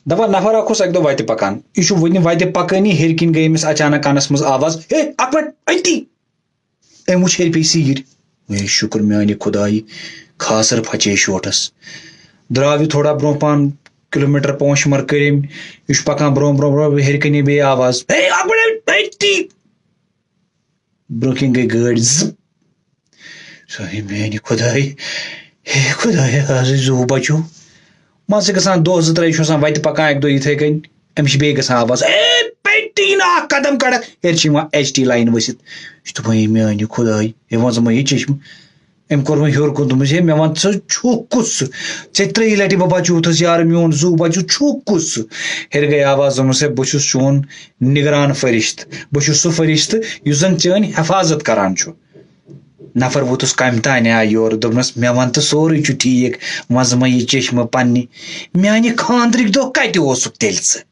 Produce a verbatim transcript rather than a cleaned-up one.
دَپان نفر اکھ اوس اَکہِ دۄہ وَتہِ پَکان۔ یہِ چھُ وُنہِ وَتہِ پَکٲنی، ہیٚرِ کِنۍ گٔے أمِس اچانک کَنَس منٛز آواز، "ہے، اَکبر، أتی!" أمۍ وٕچھ ہیٚرِ پیٚیہِ سیٖرۍ۔ مےٚ شُکر میٛانہِ خۄدایہِ، خاصر پھَچے شوٹھَس۔ درٛاو یہِ تھوڑا برٛونٛہہ پَہَن، کِلوٗمیٖٹر پانٛژھ شےٚ مَر کٔرۍ أمۍ۔ یہِ چھُ پَکان برٛونٛہہ، برٛونٛہہ، برٛونٛہہ، ہیٚرِ کَنہِ بیٚیہِ آواز، "ہے، اَکبر، أتی!" برٛونٛہہ کِنۍ گٔے گٲڑۍ زٕ۔ سۄ ہے میٛانہِ خۄدایہِ، ہے خۄدایہِ، آز ہے زُو بَچو۔ مان ژٕ گژھان دۄہ زٕ ترٛےٚ چھُ آسان وَتہِ پَکان، اَکہِ دۄہ یِتھَے کٔنۍ أمِس چھِ بیٚیہِ گژھان آواز، "اے پینٹیٖنا، اَکھ قدم کَڑَکھ۔" ہیٚرِ چھِ یِوان ایچ ٹی لاین ؤسِتھ۔ یہِ چھُ دَپان، "ہے میٛانہِ خۄدایہِ، ہے وۄنۍ ژٕ مہ یہِ چشمہٕ۔" أمۍ کوٚر وۄنۍ ہیوٚر کُن، دوٚپمَس، "ہے مےٚ وَن، ژٕ چھُکھ کُس سُہ؟ ژےٚ ترٛیٚیہِ لَٹہِ بہٕ بَچووتھَس یارٕ، میون زُو بَچہٕ چھُکھ کُس سُہ؟" ہیٚرِ گٔے آواز، دوٚپمَس، "ہے بہٕ چھُس چون نِگران فرشتہٕ، بہٕ چھُس سُہ فرشتہٕ یُس زَن چٲنۍ حفاظت کَران چھُ۔" نفر ووتُس کمہِ تانۍ آے یورٕ، دوٚپنس، "مےٚ وَن تہٕ سورُے چھُ ٹھیٖک، وۄنۍ زٕ مہ یہِ چشمہٕ پننہِ۔ میانہِ خانٛدرٕکۍ دۄہ کتہِ اوسُکھ تیٚلہِ ژٕ؟"